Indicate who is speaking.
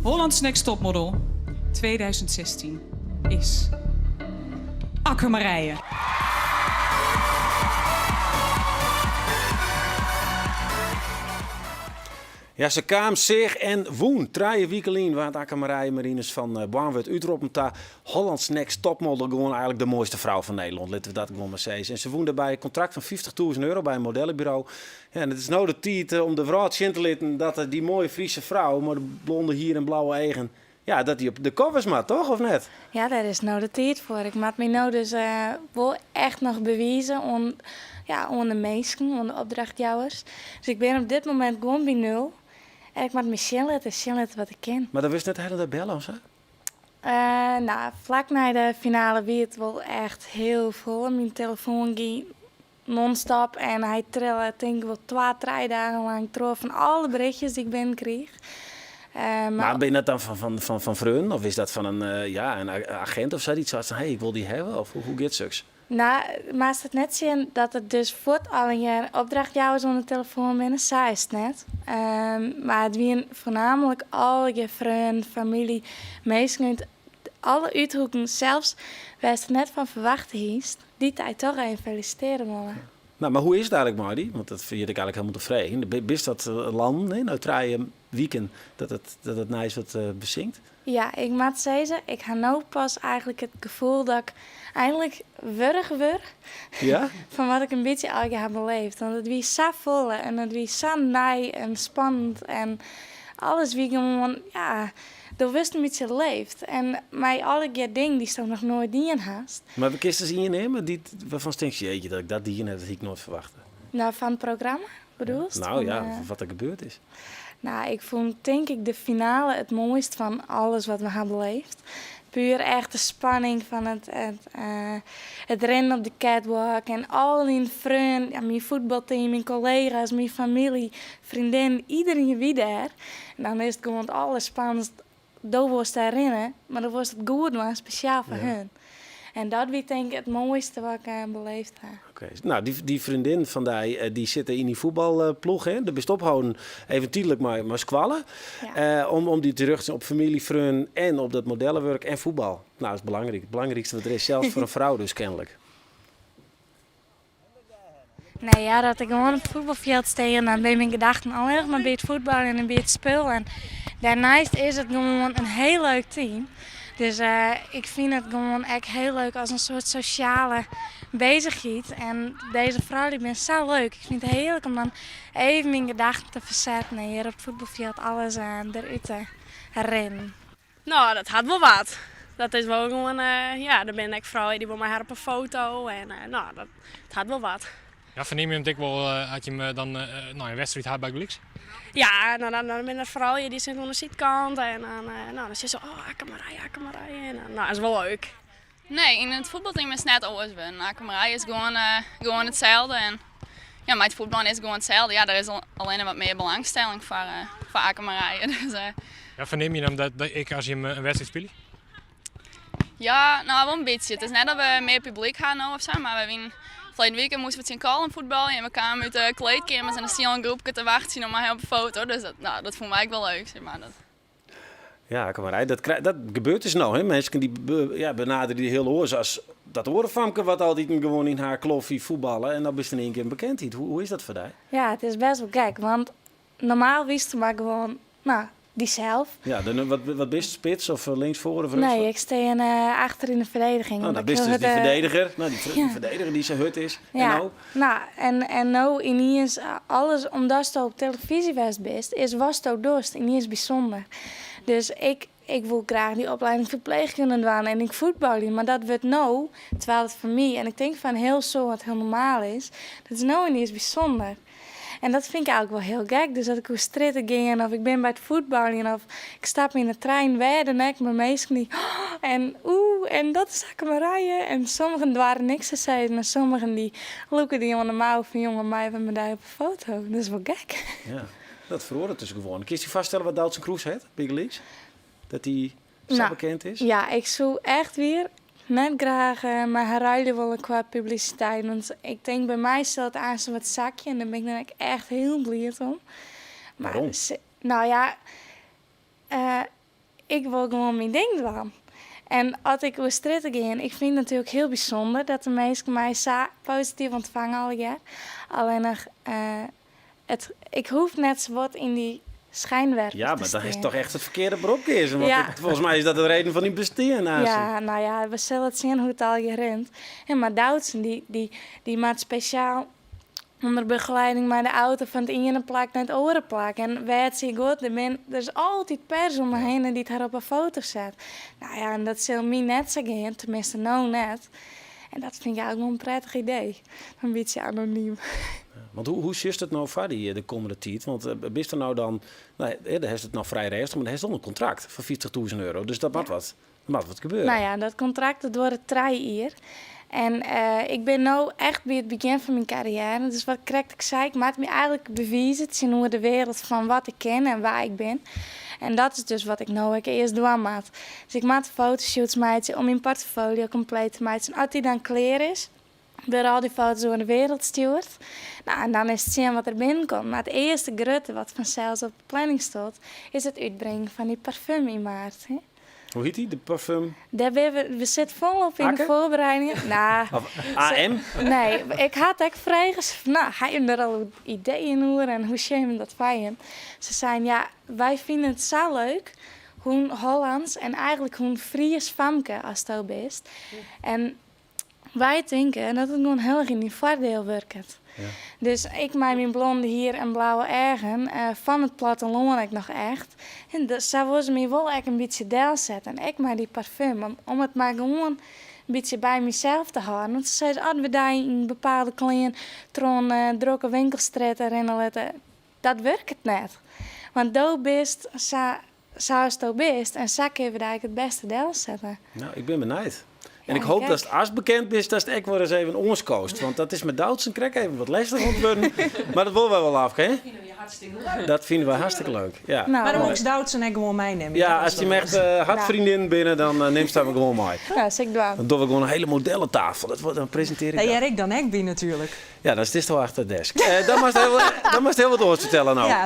Speaker 1: Holland's Next Topmodel 2016 is Akke Marije.
Speaker 2: Ja, se kaam, seach en wûn. Trije wiken lyn waard Akke Marije Marinus fan Boarnwert útroppen ta Holland's Next Topmodel. Gewoan eigenlik de moaiste frou fan Nederlân, litte we dat gewoan mar sizze. En se wûn dêrby in kontrakt fan fyftichtûzen euro by in modelleburo. Ja, en it is no de tiid om de wrâld sjen te litten dat dy moaie Friese frou mei de blonde hier en blauwe eagen, ja, dat dy op de covers moat, toch? Of net?
Speaker 3: Ja, dêr is no de tiid foar. Ik moat my no dus wol echt noch bewize oan, ja, oan de minsken, oan de opdrachtjouwers. Dus ik bin op dit momint gewoan by nul. En ik moat my sjen litte, sjen litte wat ik kin.
Speaker 2: Mar dan wurdst net de hiele dei belle of sa?
Speaker 3: No, flak nei de finale wie it wol echt hiel folle. Myn telefoan gie non-stop en hy trille tink ik wol twa, trije dagen lang troch fan alle berichtjes dy't ik binnen kriich.
Speaker 2: Mar binne dat dan fan freonen of is dat fan in, ja, in agint of sa dy't seit fan hey, ik wol dy hawwe? Of hoe giet soks?
Speaker 3: No, moatst it net sjen dat it dus fuort allegear opdrachtjouwers oan de telefoan binne, sa is it net. Mar it wienen foarnaamlik allegear freonen, famylje, minsken út alle úthoeken, sels wêr'tst it net fan ferwachte hiest, dy't dy toch even felisitearje wolle.
Speaker 2: No, mar hoe is it eigenlik mei dy? Want dat ferjit ik eigenlik hielendal te freegjen. Bist dat lâne, hè, no trije wiken dat it, dat it nijs wat besinkt?
Speaker 3: Ja, ik moat sizze, ik ha no pas eigenlik it gefoel dat ik einlik wurch wurd
Speaker 2: Ja?
Speaker 3: fan wat ik in bytsje allegear ha beleefd. Want it wie sa folle en it wie sa nij en spannend en alles wie gewoan, ja, do wurdst in bytsje leefd. En mei allegear dingen dy'tsto noch noait dien hast.
Speaker 2: Mar kinst ris ien neame dy't, wêrfan'tst tinkst, jeetje, dat ik dat dien ha, dat hie ik noait ferwachte?
Speaker 3: No, fan it programma bedoelst?
Speaker 2: No ja, wat der gebeurd is.
Speaker 3: No, ik fûn tink ik de finale it moaist fan alles wat we ha beleefd. Puer echt de spanning fan it, it rinnen op de catwalk en al dyn freonen, ja, myn fuotbalteam, myn kollega's, myn famylje, Vriendin, iderien wie dêr. En dan is it gewoan it allerspannendst. Do wolst dêr rinne, mar do wolst it goed dwaan, spesjaal foar hun. En dat wie tink ik it moaiste wat ik beleefd ha.
Speaker 2: Oké. No, dy freondin fan dy, dy sitte yn dy fuotbalploech, hè? Do bist opholden even tydlik mei skoalle. Om dy te rjochtsjen op famylje, freonen en op dat modellewurk en fuotbal. No, dat is belangryk. It belangrykste wat der is, sels foar in frou dus kenlik.
Speaker 3: Nee, ja, dat ik gewoan op it fuotbalfjild stean, dan binne myn gedachten allinnich mar by it fuotbal en by it spul. En dêrneist is it gewoan in hiel leuk team. Dus ik fyn it gewoan ek hiel leuk as in soart sosjale beuzichheid. En dizze froulju binne sa leuk. Ik fyn it hearlik om dan even myn gedachten te fersetten en hjir op it fuotbalfjild alles derút te rinnen.
Speaker 4: No, dat hat wol wat. Dat is wol gewoan, ja, der binne ek froulju dy wolle mei har op 'e foto en no, dat hat wol wat.
Speaker 5: Ja, fernimme jim it ek wol as jim dan no, in wedstriid ha bygelyks?
Speaker 4: Ja, no, dan binne der froulju dy sitte oan de sydkant en dan, no, dan sizze se, oh, Akke Marije, Akke Marije. En dan, no, dat is wol leuk.
Speaker 6: Nee, yn it fuotbalteam is it net oars wurden. Akke Marije is gewoan, gewoan itselde. En ja, mei it fuotbaljen is it gewoan itselde. Ja, der is allinne wat mear belangstelling foar, foar Akke Marije. Dus,
Speaker 5: Ja, fernimme jim dat ek as jim in wedstriid spylje?
Speaker 6: Ja, no wol in bytsje. It is net dat we mear publyk ha no of sa, mar we wienen ferleden wike moasten we tsjin Kollum fuotbalje en we kamen út de kleedkeamers en der stie al in groepke te wachtsjen om mei op de foto. Dus dat, no, dat fûnen wy ek wol leuk, sis mar. Dat...
Speaker 2: Ja, Marij, dat, dat gebeurt dus no. Hè? Minsken dy ja, benaderje dy hiel oars as dat oare famke wat altyd gewoan yn har kloffie fuotballe en dan bist yn ien kear in bekendheid. Hoe is dat foar dy?
Speaker 3: Ja, it is bêst wol gek, want normaal wiest mar gewoan, no, dysels.
Speaker 2: Ja, dan, wat bist, spits of links foar of rjochts?
Speaker 3: Nee, ik stean achter yn de ferdediging.
Speaker 2: No, dan bist dus dy verdediger. No, dy verdediger dy't sa hurd is.
Speaker 3: Ja.
Speaker 2: En no?
Speaker 3: No, en no yniens, alles omdatsto op telefyzje west bist, is watsto dochst yniens bysûnder. Dus ik, ik woe graach dy oplieding ferpleechkunde dwaan en ik fuotbalje, mar dat wurdt no, terwijl it foar my en ik tink foar in hiel soad hiel normaal is, dat is no yniens bysûnder. En dat fyn ik eigenlik wol hiel gek. Dus as ik oer strjitte gean of ik bin by it fuotbaljen of ik stap yn de trein, wêr dan ek, mar minsken dy oh en oeh en dat is Akke Marije. En sommigen doare niks te sizzen en sommigen dy lûke dy oan de mou fan jonge meie we mei dy op 'e foto. Dat is wol gek.
Speaker 2: Ja, dat feroaret dus gewoan. Kinst dy foarstelle wat Doutzen Kroes hat, bygelyks? Dat dy sa
Speaker 3: No,
Speaker 2: bekend is?
Speaker 3: ja, ik soe echt wier net graach mei har ruilje wolle kwa publisiteit. Want ik tink by my sil it aanst wat sakje en dêr bin ik dan ek echt hiel bliid om. Mar
Speaker 2: Wêrom?
Speaker 3: no ja, Ik wol gewoan myn ding dwaan. En as ik oer strjitte gean, ik fyn it natuerlik hiel bysûnder dat de minsken my sa posityf ûntfange allegear. Allinnich, it, ik hoech net sa bot yn dy schijnwerpers
Speaker 2: Ja,
Speaker 3: te
Speaker 2: mar dan is
Speaker 3: stean.
Speaker 2: toch echt it ferkearde berop keazen. Want
Speaker 3: Ja.
Speaker 2: folgens my is dat de reden fan dyn bestean. Aanst.
Speaker 3: Ja, no ja, we sille it sjen hoe't it allegear rint. En mar Doutzen, dy moat spesjaal ûnder begeleiding mei de auto fan it iene plak nei it oare plak. En wêr't sy giet, der is altyd pers om har hinne dy't har op 'e foto set. No ja, en dat sil my net sa gean, teminsten no net. En dat fyn ik eigentlik wol in prettich idee. In bytsje anonym.
Speaker 2: Want hoe sjochst it no foar dy de kommende tiid? Want bist der no dan, no, dêr hast it noch frij rêstich, mar dan hast wol in kontrakt foar 50.000 euro. Dus dat moat wat. Der moat wat gebeure.
Speaker 3: No ja, dat kontrakt dat duorret trije jier. En ik bin no echt by it begjin fan myn karriêre. Dus wat krekt ik sei, ik moat my eigentlik bewize tsjinoer de wereld fan wat ik kin en wa ik bin. En dat is dus wat ik no ek earst dwaan moat. Dus ik moat fotoshoots meitsje om myn portfolio kompleet te meitsjen. As dy dan klear is, wurde al dy foto's oer de wereld stjoerd. No, en dan is it sjen wat der binnenkomt. Mar it earste grutte wat fansels op de planning stiet, is it útbringen fan dy parfum yn maart. Hè.
Speaker 2: Hoe hjit dy, de parfum?
Speaker 3: Dêr binne we, we sitte folop yn de
Speaker 2: Akke?
Speaker 3: foarbereidingen. No,
Speaker 2: Of AM?
Speaker 3: nee, ik ha it ek frege. Se fan, no, ha jim der al ideeën oer en hoe sjogge jim dat foar jim? Se seinen, ja, wy fine it sa leuk hoe'n Hollâns en eigentlik hoe'n Fries famke asto bist. En wy tinke dat it gewoan hiel erch yn dyn foardiel wurket. Dus ik mei myn blonde hier en blauwe eagen, fan it plattelân ek noch echt. En sa wolle se my wol ek in bytsje delsette. En ek mei dy parfum, om it mar gewoan in bytsje by mysels te hâlden. Want se sizze, as we dy yn bepaalde klean troch in drokke winkelstrjitte rinne litte, dat wurket net. Want do bist sa Sa asto bist en sa kinne we dy ek it bêste delsette.
Speaker 2: No, ik bin benijd. En
Speaker 3: Ja,
Speaker 2: ik hoop
Speaker 3: kijk.
Speaker 2: datst ast bekend bist, datst ek wol ris even oanskoost. Want dat is mei Doutzen krekt even wat lestich oan it wurden. Mar dat wolle wy wol af, hè?
Speaker 1: Dat fine we hartstikke leuk.
Speaker 2: Dat fine we hartstikke leuk, ja.
Speaker 3: Nou,
Speaker 1: Mar dan moatst Doutzen ek gewoan meinimme.
Speaker 2: Ja, as jim echt hartfreondinnen binne, dan nimst har gewoan mei.
Speaker 3: Nou, sil ik dwaan.
Speaker 2: Dan dogge we gewoan in hiele modellentafel. Dat wordt, dan presintearje ik
Speaker 1: Dêr
Speaker 2: dat.
Speaker 1: hear ik dan ek by natuerlik.
Speaker 2: Ja, dan sitst al achter de desk. Dan moatst hiel, dan moatst hiel wat oars fertelle no.
Speaker 1: Ja.